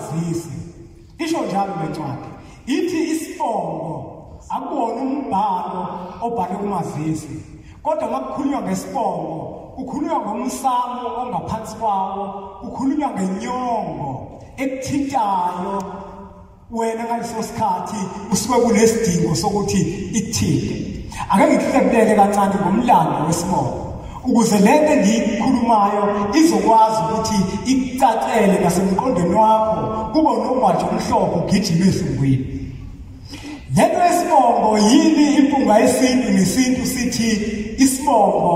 kumazisi. Isho njalo lencwadi, ithi isibongo akubona umbhalo obhalwe kumazisi, kodwa makukhulunywa ngesibongo kukhulunywa ngomsamo ongaphansi kwawo, kukhulunywa ngenyongo ekuthintayo wena ngaleso sikhathi usuke kunesidingo sokuthi ikuthinte. Ake ngikuhlebulele kancane ngomlando wesibongo ukuze lento engiyikhulumayo izokwazi ukuthi ikucacele nasemqondweni wakho, kube nogwaja omhlophe ugijima ehlungwini. Lento yesibongo yini? Impunga yesintu nesintu sithi isibongo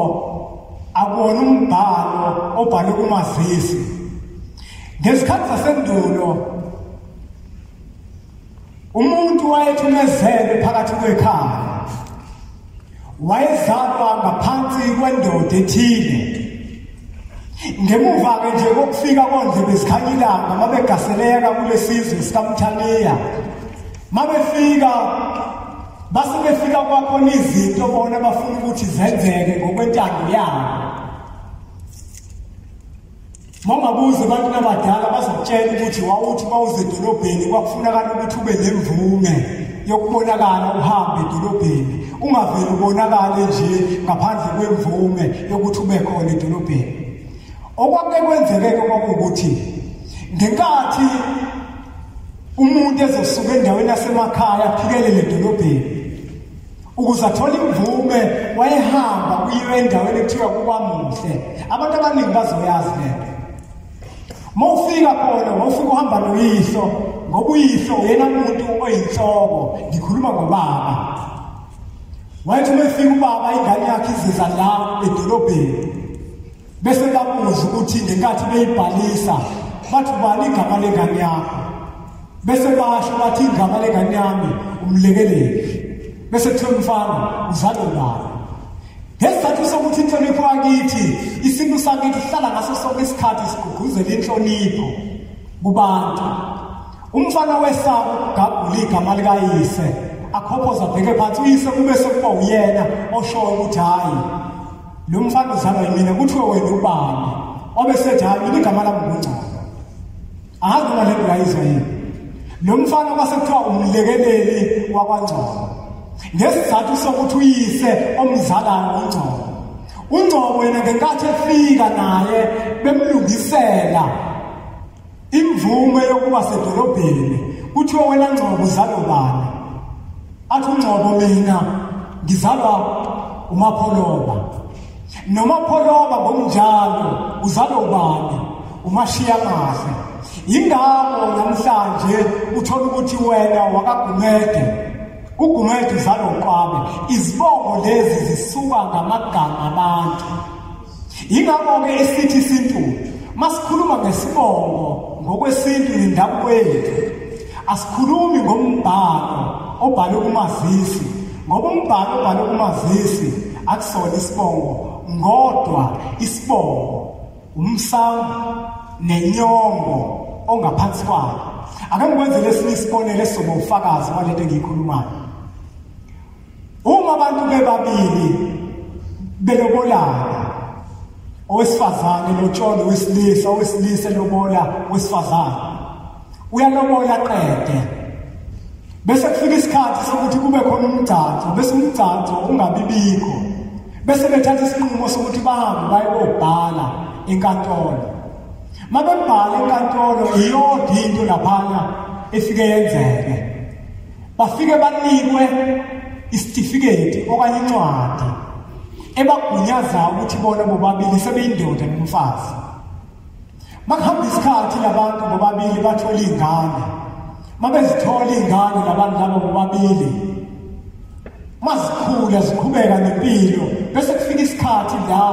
akuwona umbhalo obhalwe kumazisi. Ngesikhathi sasendulo umuntu wayethumezelwe phakathi kwekhaya, wayezalwa ngaphansi kwendoda ethile. Ngemuva-ke nje kokufika kondlebe zikhanyilanga, mabegaseleka kulesizwe sikaMthaniya, mabefika base befika kwakhona izinto bona bafuna ukuthi zenzeke ngokwentando yabo. Mongabuza abantu abadala bazokutshela ukuthi wawuthi mawuze edolobheni kwakufunakala ukuthi ube nemvume yokubonakala uhambe edolobheni, ungaveli ubonakale nje ngaphandle kwemvume yokuthi ube khona edolobheni. Okwake kwenzeke kwakuwukuthi ngenkathi umuntu ezosuka endaweni yasemakhaya aphikelele edolobheni ukuze athole imvume, wayehamba kuyiwe endaweni ekuthiwa kukwaMuhle. Abantu abaningi bazoyazi lento. Mawufika khona wawufika uhamba noyihlo, ngoba uyihlo uyena muntu oyinhloko, ngikhuluma ngobaba. Wayethi uma efika ubaba ingane yakhe iziza la edolobheni, bese babuza ukuthi ngenkathi beyibhalisa bathi ubani igama lengane yakho, bese basho bathi igama lengane yami umlekeleli, bese kuthiwa umfana uzalwa ubani. Ngesizathu sokuthi inhlonipho yakithi, isintu sakithi sihlala ngaso sonke isikhathi sigqugquzela inhlonipho kubantu. Umfana wesaba ukugabhula igama likayise, akhophoza abheke phansi, uyise kube sekuba uyena oshoyo ukuthi hhayi lo mfana uzalwa yimina, kuthiwe wena ubani, wabe sethi hhayi mina igama lami nguNgcobo. Angazi noma le nto uyayizwa yini. Lo mfana kwase kuthiwa umlekeleli wakwaNgcobo ngesizathu sokuthi uyise omzalayo uNgcobo. UNgcobo yena ngenkathi efika naye bemlungisela imvume yokuba sedolobheni, kuthiwa wena Ngcobo uzalwa ubani? Athi uNgcobo mina ngizalwa uMapholoba. NoMapholoba ngokunjalo uzalwa ubani? UMashiyamahle. Yingakho namhlanje uthola ukuthi wena wakaGumede, uGumede uzalwa uQwabe. Izibongo lezi zisuka ngamagama abantu. Yingakho-ke esithi isintu masikhuluma ngesibongo ngokwesintu nendabuko yethu, asikhulumi ngombhalo obhalwe kumazisi, ngoba umbhalo obhalwe kumazisi akusona isibongo, ngodwa isibongo umsamo nenyongo ongaphansi kwayo. Ake ngikwenzele esinye isibonelo esizoba ufakazi walento engiyikhulumayo. Uma abantu bebabili belobolana, owesifazane lotshola owesilisa, owesilisa lobola owesifazane, uyalobola qede, bese kufika isikhathi sokuthi kube khona umgcagco, bese umgcagco ungabibikho, bese bethatha isinqumo sokuthi bahambe baye kobhala enkantolo. Mabebhala enkantolo iyodwa into laphana efike yenzeke, bafike banikwe isitifiketi okanye incwadi ebagunyaza ukuthi bona bobabili sebeyindoda nomfazi. Makuhamba isikhathi labantu bobabili bathola iy'ngane, mabezithola iy'ngane labantu laba bobabili mazikhula ziqhubeka nempilo, bese kufika isikhathi la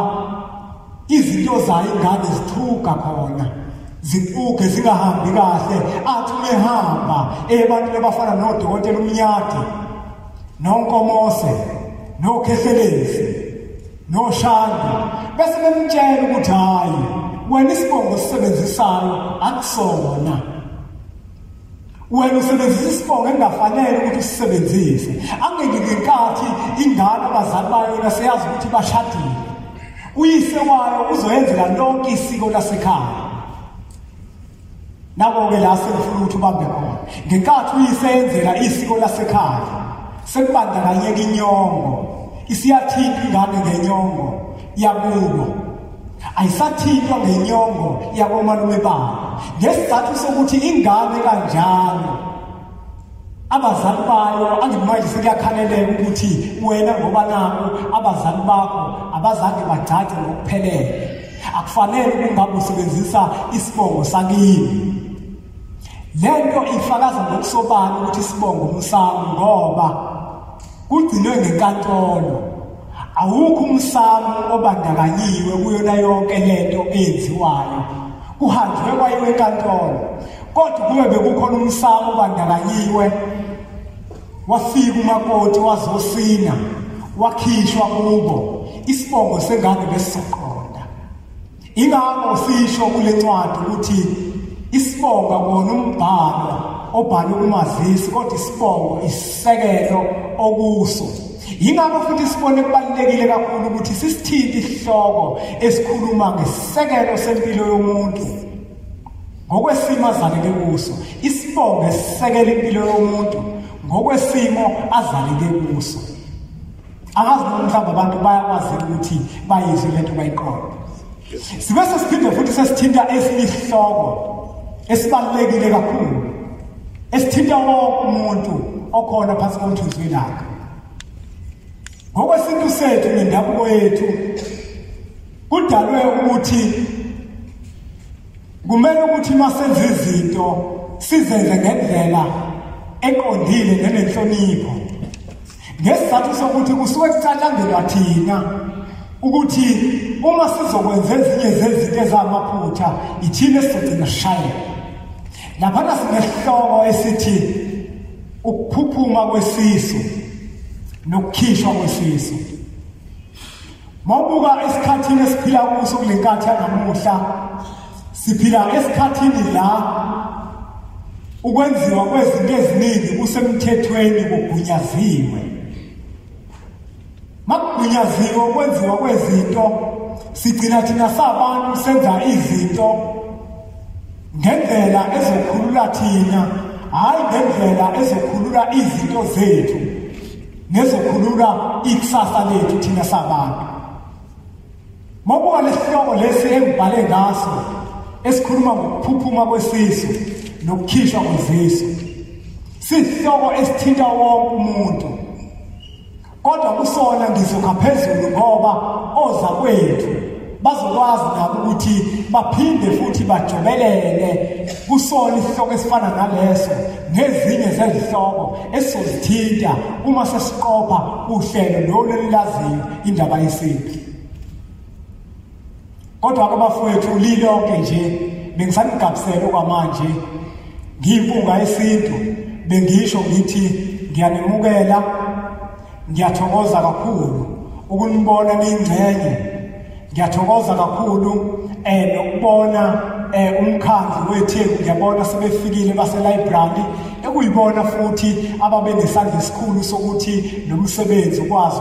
izinto zayo ingane zithuka khona, ziquge zingahambi kahle. Athi uma ehamba ebantwini abafana nodokotela uMnyadi noNkomose noKhehlelezi noShandu, bese bemtshela ukuthi hhayi wena isibongo osisebenzisayo akusona, wena usebenzisa isibongo engafanele ukuthi usisebenzise. Angeke ngenkathi ingane abazali bayo yona seyazi ukuthi bashadile, uyise wayo uzoyenzela lonke isiko lasekhaya. Nako-ke la sengifuna ukuthi ubambe khona. Ngenkathi uyisenzela isiko lasekhaya, sekubandakanyeka inyongo, isiyathinta ingane ngenyongo yakubo, ayisathintwa ngenyongo yakomalume bayo, ngesizathu sokuthi ingane kanjalo abazali bayo angimanje sekuyakhaleleka ukuthi wena ngoba naku abazali bakho abazange bagcagce ngokuphelele, akufanele ukungabe usebenzisa isibongo sakini. Lento ifakaza ngokusobala ukuthi isibongo umsamo, ngoba kugcinwe ngenkantolo, awukho umsamo obandakanyiwe kuyona yonke lento eyenziwayo, kuhanjwe kwayiwe enkantolo. Kodwa kube bekukhona umsamo obandakanyiwe, wafika umakoti wazosina, wakhishwa kubo, isibongo sengane besizoqonda. Ingakho sisho kule ncwadi ukuthi isibongo kona umbhalo obhalwe kumazisi, kodwa isibongo isisekelo okuso. Yingakho futhi sibone kubalulekile kakhulu ukuthi sisithinte isihloko esikhuluma ngesisekelo sempilo yomuntu ngokwesimo azaleke kuso. Isibongo esisekela impilo yomuntu ngokwesimo azaleke kuso. Angazi noma mhlawumbe abantu bayakwazi ukuthi bayizwe lento bayiqonde. Sibe sesiphinde futhi sesithinta esinye isihloko esibalulekile kakhulu esithinta wonke umuntu okhona phansi komthunzi welanga. Ngokwesintu sethu nendabuko yethu kudalwe ukuthi kumele ukuthi masenze izinto sizenze ngendlela eqondile nenenhlonipho, ngesizathu sokuthi kusuke kucatshangelwa thina ukuthi uma sizokwenza ezinye zezinto ezamaphutha ithina esizogcina sishayela. Laphana sinesihloko esithi ukuphuphuma kwesisu nokukhishwa kwesisu. Mawubuka esikhathini esiphila kuso kule nkathi yanamuhla, siphila esikhathini la ukwenziwa kwezinto eziningi kusemthethweni, kugunyaziwe. Makugunyaziwe ukwenziwa kwezinto, sigcina thina sabantu senza izinto ngendlela ezokhulula thina, hhayi ngendlela ezokhulula izinto zethu nezokhulula ikusasa lethu thina sabantu. Mawubuka lesihloko lesi engibhale ngaso esikhuluma ngokuphuphuma kwesisu nokukhishwa kwezisu, sihloko esithinta wonke umuntu, kodwa kusona ngizokha phezulu ngoba oza kwethu bazokwazi nabo ukuthi baphinde futhi bajobelele kusona isihloko esifana naleso nezinye zezihloko esizozithinta uma sesiqopha uhlelo lolu elilaziyo indaba yesintu. Kodwa-ke bafowethu, lilonke nje bengisanigabisela okwamanje, ngiyimpunga yesintu, bengisho ngithi ngiyanemukela, ngiyathokoza kakhulu ukunibona niyingxenye, ngiyathokoza kakhulu nokubona umkhandlu weTheku, ngiyabona sebefikile base-library, ekuyibona futhi ababe nesandla esikhulu sokuthi lo msebenzi ukwazi.